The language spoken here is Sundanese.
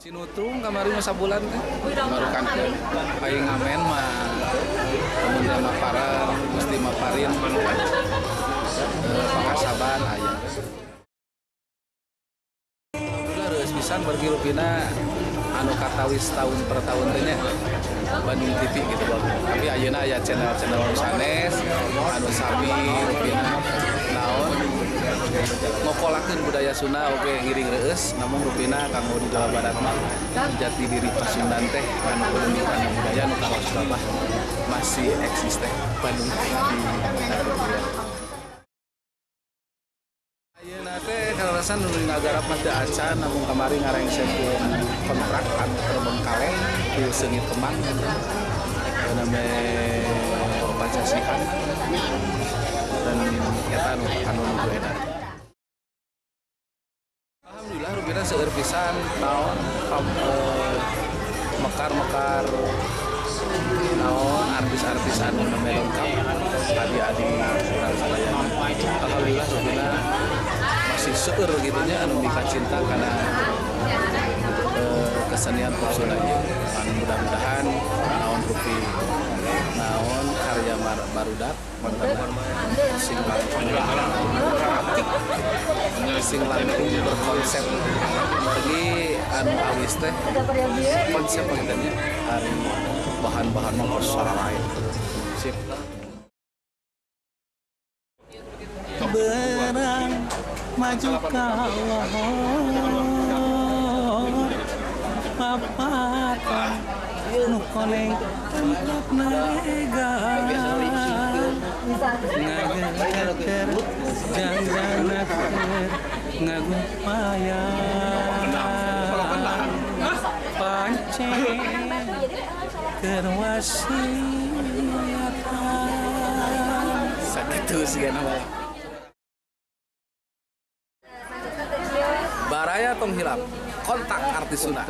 Cinutung kamari mah sabulan teh baru kan aing ngamen mah mun maparan mesti maparin pakasaban aya. Alhamdulillah reueus pisan bargi rupina anu katawis tahun per tahun teh nya Bandung TV gitu. Tapi ayeuna aya channel-channel nu sanes anu sami rupina naon ngokolakeun budaya Sunda oge ngiring reueus namun rupina kanggo di Jawa Barat mah jati diri Pasundan teh anu kudu kana budaya nu kawas babah masih eksis teh Bandung TV. Ayeuna teh kaleresan nu ngagarap mah teu acan namun kamari ngarengsekeun kontrak anu terbengkalai di Seungit Kemang name Pancasihan dan eta anu nuju edan. Alhamdulillah rupina seueur pisan naon mekar-mekar naon artis-artis anu name lengkap adi-adi urang sadayana. Alhamdulillah rupina masih seueur gitu nya anu mikacinta kana kesenian pop Sunda ieu. Anu mudah-mudahan naon rupi naon karya barudak sing langkung sing langkung berkonsep margi anu awis teh konsep pangintennya ari bahan-bahan mah lain. Sip. Berang maju ka papatan nu koneng tangkap narega ngageter jangjanaker ngagupaya pancen keur wasiatan sakitu sigana mah. Baraya tong hilap kontak artis Sunda.